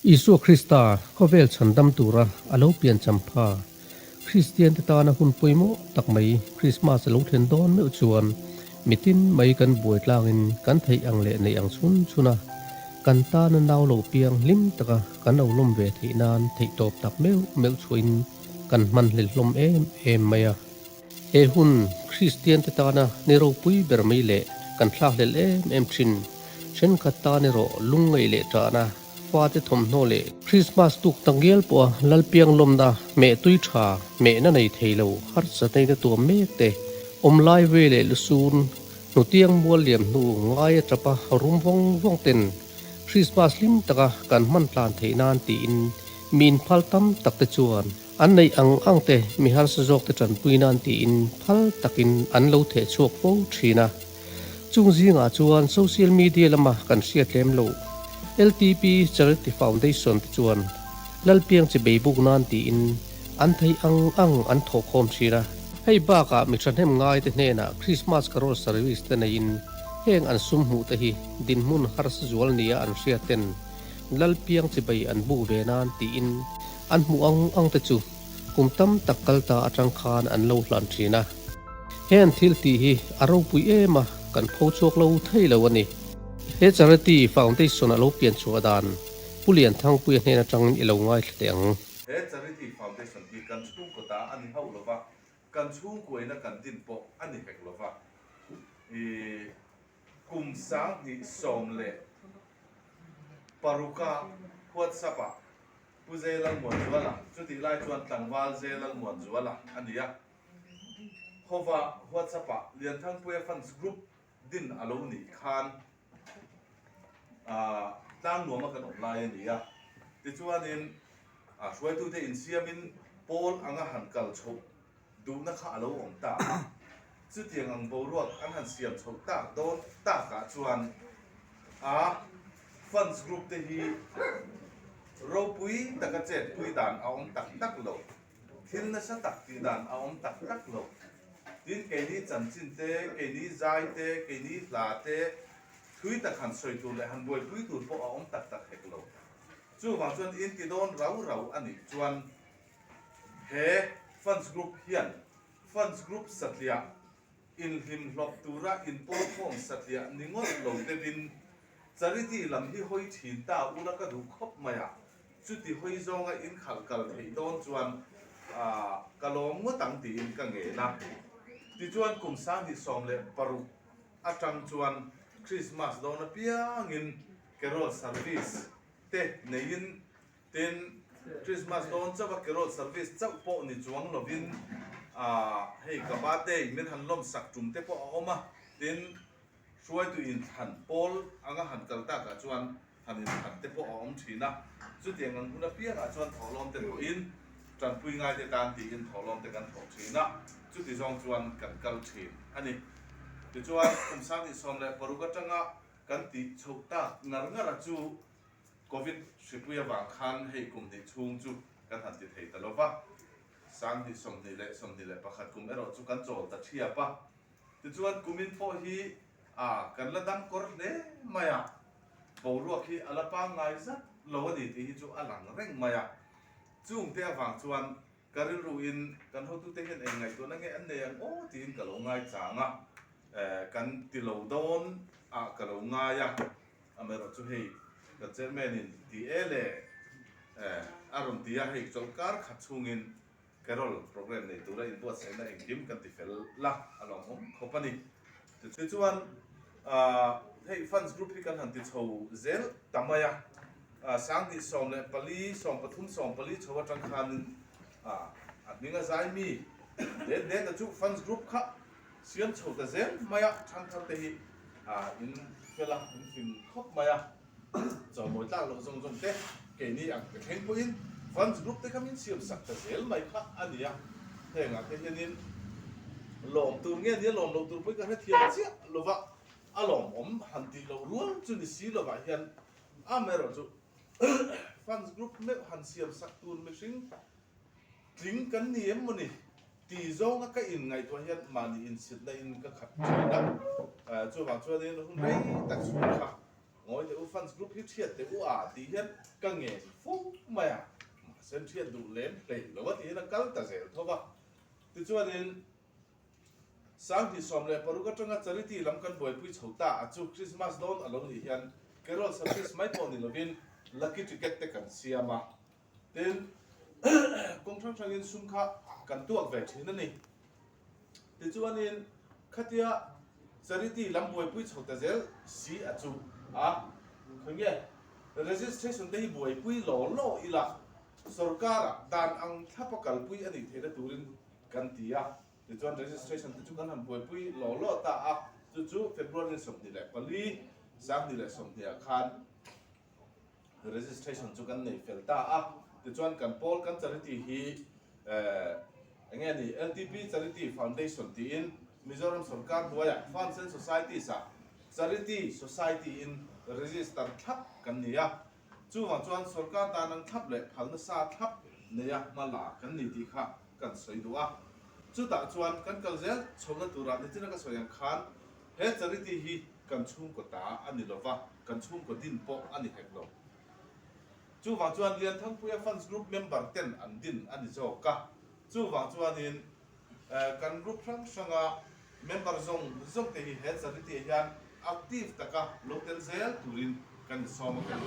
Isua Krista khawvel chhandam tura a lo piancham pha Kristiante tana hun pawimawh tak mai Krismas a lo thlen dawn meuh chuan mitin mai kan buai tlangin kan theih ang leh neih ang chhun chhun a, kan tana nau lo piang hlim taka kan lo lawm ve theih nan theihtawp tak meuh meuh chhuahin kan hman hlel hlawm em em mai a. He hun Kristiante tana ni ropui ber mai leh kan thlakhlel em em thin thenkhat tan erawh lungngaih leh ṭahna, fate thawmhnaw leh Krismas tuk tak ngial pawha Lalpiang lawmna hmeh tui tha hmehna nei thei lo harsatna tuam mek te awm lai ve leh lusun hnutiang mual liam hnu ngai a tapa rum vawng vawng ten Krismas hlim taka kan hman tlan theih nan tiin mi inphal tam tak te chuan an neih ang ang te mi harsa zawk te tanpui nan tiin phal takin an lo theh chhuak fo thin a. Chung zingah chuan social media lama kan hriat lem loh LTP Charity Foundation te chuan Lalpiang chi bei buk nan tiin an theih ang ang an thawhkhawm thin a. Hei bakah mi thahnem ngai te hnenah Christmas Carol Service te neiin heng an sum hmuh te hi dinhmun harsa zual nia an hriat ten Lalpiang chi bei an buk ve nan tiin an hmuh ang ang te chu Kum tam tak kal ta atang khan an lo hlan thin a. Heng thil tih hi a ropui em a, kan pho chhuak lo thei lo a ni. He Charity Foundation a lo pian chhuah dan Pu Lianthangpuia hnen atangin i lo ngaithla teh ang. He Charity Foundation hi kan chhungkaw ta a ni hauh lova, kan chhungkuaina kan din pawh a ni hek lova. I kum 2016 WhatsApp ah Pu Zelalmuanzuala, chutih lai chuan tlangval Zelalmuanzuala a ni a. Hova WhatsApp-ah Lianthangpuia Fans Group din a lo nih khan tlangnuama kan awm lai a ni a. Tichuanin hruaitute insiamin pawl anga han kal chhoh duhna kha a lo awm ta a. Chutiang ang boruak an han siam chhoh tak dawn takah chuan a fans group te hi ropui taka chetpui dan a awm tak tak lo, thil nasa tak tih dan a awm tak tak lo. Tin, keini chanchin te, keini zai te, keini hla te thui tak han sawi tur leh han buaipui tur pawh a awm tak tak hek lo. Chuvang chuan in ti dawn rau rau a nih chuan He fans group hian fans group satliah inhlimhlawp tura inpawlkhawm satliah ni ngawt lo deuhin charity lam hi hawi thin ta ula ka duh khawp mai a, chuti hawi zawnga inkhalh kal theih dawn chuan ka lawm ngawt ang tiin ka ngen a. Tichuan kum 2016 atang chuan Christmas dawn apiangin carol service te neiin Tin, Christmas dawn chauh a carol service chauh pawh ni chuang lovin hei ka birthday min han lawm sak tum te pawh a awm a, tin hruaitu inthlan pawl anga han kal takah chuan han inthlan te pawh a awm thin a, chutiang ang hun apiangah chuan thawhlawm te thawhin tanpui ngai te tan tiin thawhlawm te kan thawh thin a, chuti zawng chuan kan kal thin a ni. Tichuan kum 2016 atanga kan tih chhoh tak ngar ngar a chu Covid hripui avang khan hei kum hnih chhung chu kan han ti thei ta lo va, 2021 kum erawh chu kan chawl ta thiap a. Tichuan kumin pawh hi a kan la dam kawr hle mai a, boruak hi a la pangngai zat lo a ni tih hi chu a lang reng mai a. Chungte avang chuan ka rilruin kan hotute hian eng ngaihtuahna nge an nei ang aw tiin ka lo ngaichang a, kan ti lo dawn ah ka lo ngai a. Amaherawh chu hei kan chairman in ti e le a rawn ti a, hei chawlhkar khat chhungin carol programme nei tura inbuatsaihna engkim kan ti fel la a lawmawm khawp a ni. Tichuan hei fans group hi kan han ti chho zel ta mai a, 2014, 13, 14 chho atang khanin a hming a zai mi det det a chu fans group kha Siam chho ta zel mai a, thangthar te hi in fel a, in fing khawp mai a, chawmawi tlak loh zawng zawng te keini ang ka thleng pawhin fans group te kha min siam sak ta zel mai kha a ni a, hengah te hianin lawm tur nge nia lawm loh tur pawhin ka hrethiam chiah lova, a lawmawm han tih loh rual chu ni si lovah hian amaherawhchu fans group meuh han siam sak tur mihring tling kan ni em maw ni? Ti zawnga ka inngaihtuah hian mahni insitna in ka khat thin a, chuvang chuanin hun rei tak chhung kha Ngawi teh u, fans group hi thiat teh u a tih hian ka ngen fo mai a, mahse an thiat duh lem hlei lo a tih hian a kal ta zel tho va. Tichuanin 2016 atanga charity lam kan buaipui chho ta a chu Christmas dawn a lo nih hian carol service mai pawh ni lovin lucky ticket te kan siam a, tin kawng hrang hrangin sum kha kan tuak ve thin a ni. Tichuanin khatia charity lam buaipui chho ta zel si a chu a, khawnge registration te hi buaipui law law ila sorkara dan ang thlapa kalpui a nih theihna turin kan ti a. Tichuan registration te chu kan han buaipui law law ta a, chu chu February 24, 2020 ah khan Registration chu kan nei fel ta a, tichuan kan pawl kan charity hi eng nge ni LTP Charity Foundation tiin Mizoram sorkar hnuaiah Funds and Societies ah Charity Society in register thlap kan ni a, chuvang chuan sorkar dan ang thlap leh phalna sa thlap neia hma la kan ni tih kha kan sawi duh a. Chutah chuan kan kal zel chhohna turah nichina ka sawi ang khan he charity hi Kan chhungkaw ta a ni lova, kan chhungkaw din pawh a ni hek lo. Chuvang chuan Lianthangpuia Fans Group member ten an din a ni zawk a. Chuvang chuanin kan group hrang hranga member zawng zawng te hi he charity ah hian active taka lo tel zel turin kan insawm a kan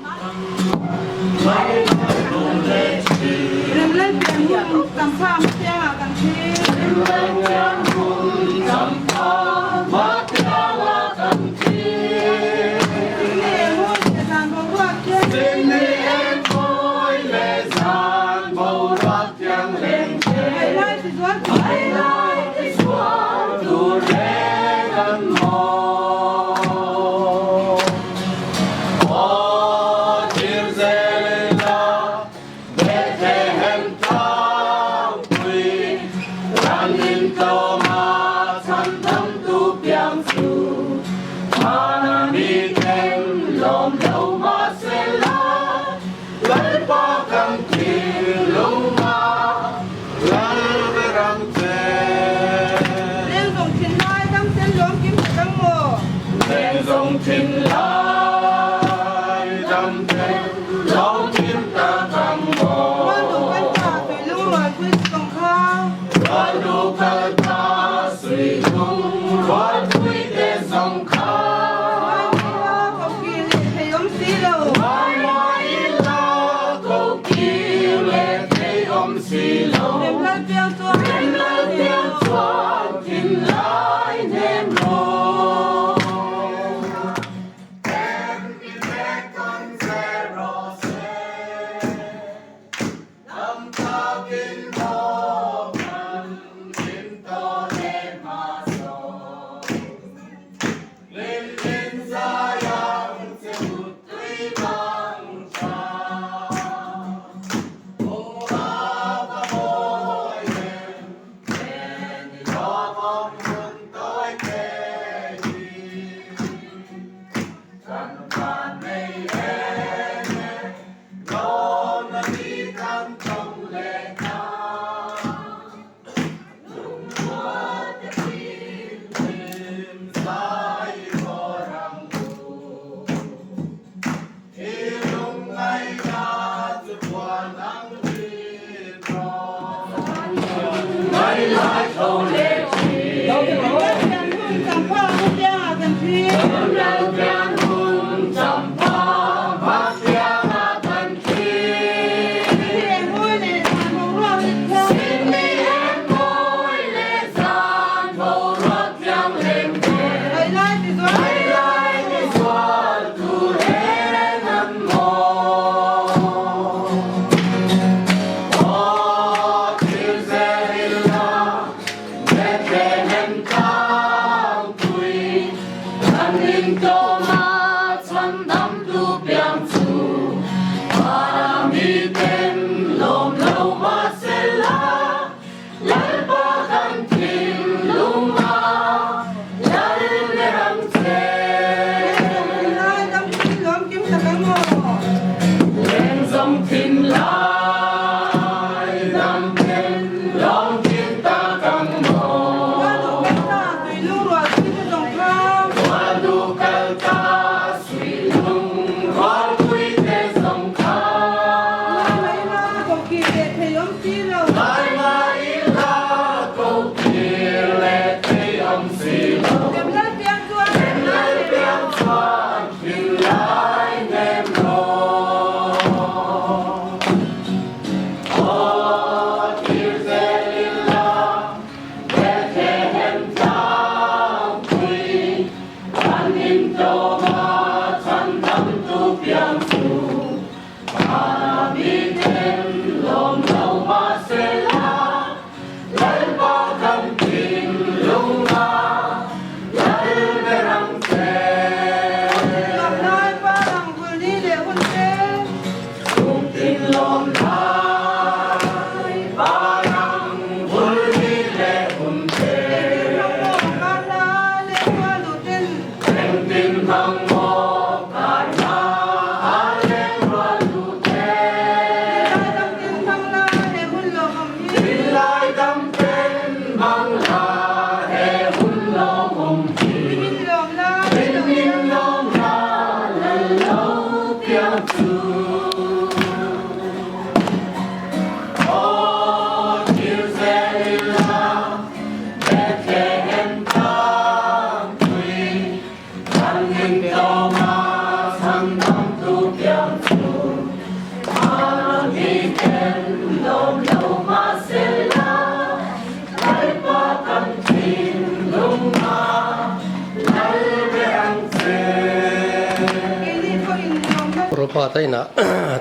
Pa te inah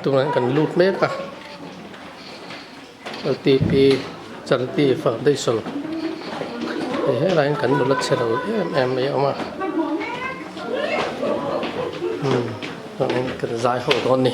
tunah hian kan lut mek a LTP Charity Foundation hei helaiah hian kan nula chhe lo em em mai a awm a umm chuanin kan zai ho dawn a ni.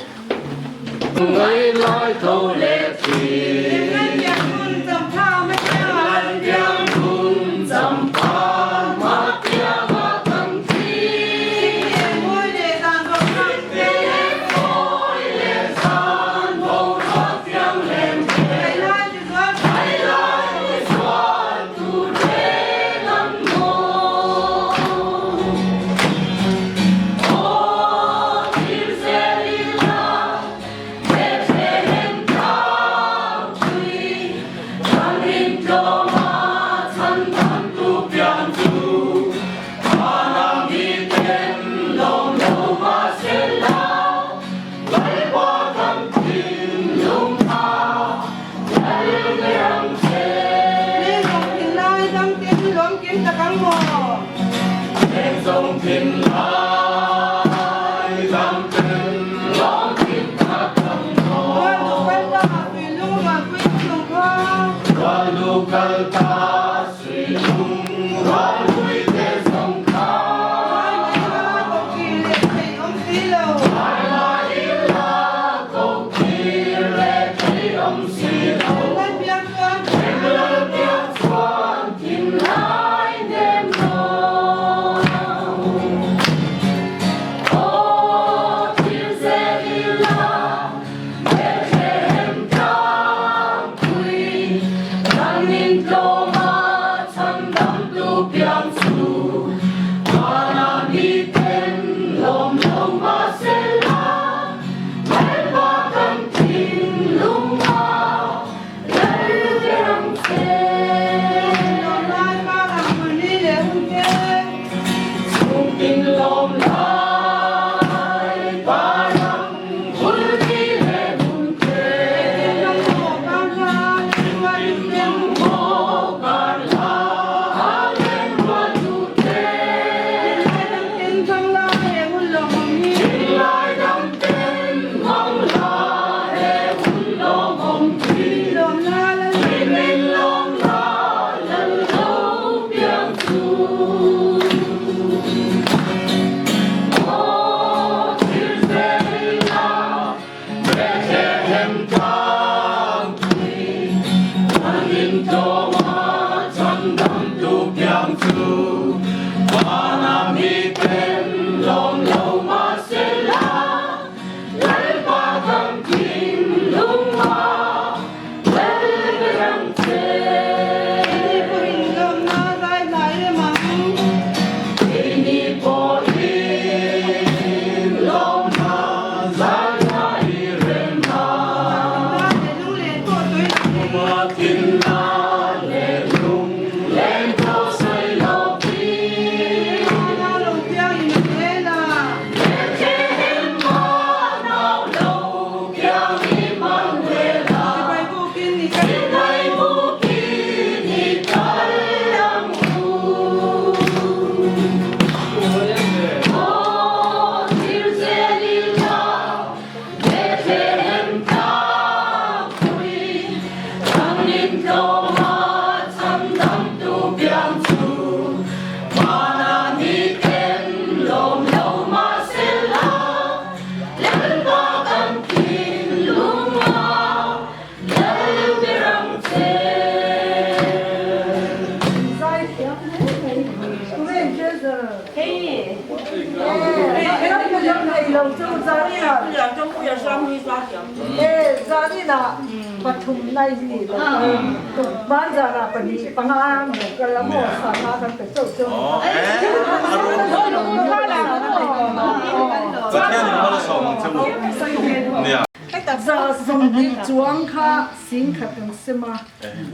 Chuang kha singkhat kan sem a,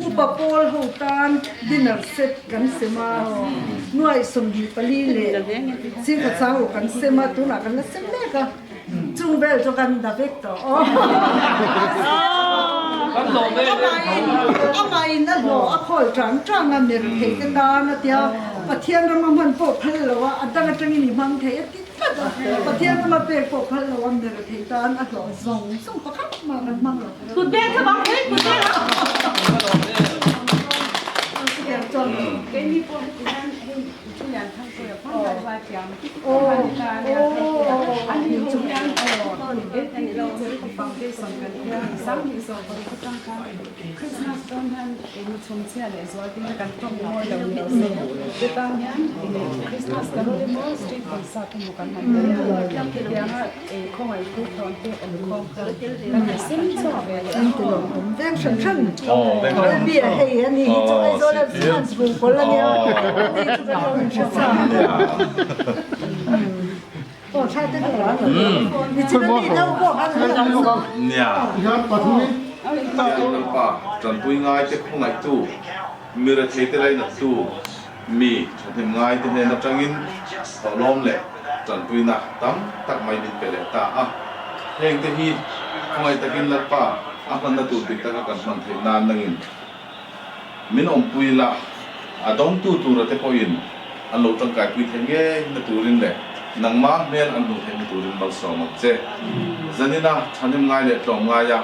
upa pawl ho tan dinner set kan sem a, nuai 24 leh singkhat sang ruk kan sem a, tunah kan la sem mek a, chung vel chu kan da vek tawh aw. Amahin a hlawh a khawl tang tang a, mer thei te tan a tia, Pathian rama hman pawh phal lo a, a dang atangin i hmang thei a ti tlat. zat a, Pathian rama pek pawh phal lo a mer thei tan a hlawh zawng zawng pakhat mah kan hmang lo. Kut beng kha bang thei kut beng. Keini pawh heti hian hei thu lian thang pawh a hman lai vai thiam ani ho hian ATV Foundation kan tia Sanghnih sawm paruk atang khan Christmas dawn hian eng chhumchhia leh zual tin kan tawng mawi lo ni lo se te tan hian Christmas carol emaw street concert emaw kan han nei a hetianga khawngaih thu thawn te awm khawm kha kan in sem chhuak ve leh a. Veng hran hran mi a hei a ni hi chu Aizawl a Christmas rul kawl a nia ani chu kan lo in hre sa. Aw tha te ka la ni chin a mi deuh pawh khan an lo sa. Nia. Lalpa tanpui ngai te khawngaihtu, mi rethei te lainattu, mi thahnem ngai te hnen atangin hlawhlawm leh tanpuina tam tak mai min pe leh ta a. Heng te hi khawngaih takin Lalpa a hmanna tur dik taka kan hman theih nan nangin min awmpui la, a dawngtu tura te pawhin an lo tangkaipui theih ngei na turin leh nangma hmel an hmuh theih na turin malsawm ang che. Zanina thahnem ngai leh tlawm ngaia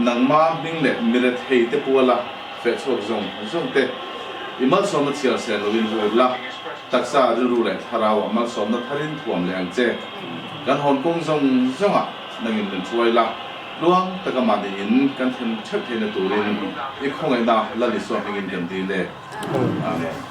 nangma hming leh mirethei te puala feh chhuak zawng zawng te i malsawmna chhiar sel loin vur la, taksa, rilru leh thlarauah malsawmna tharin thuam leh ang che. Kan hawn kawng zawng zawngah nangin min hruai la. Tluang taka mahniin kan then theuh theihna turin i khawngaihna Lal Isua hmingin kan dil e. Amen.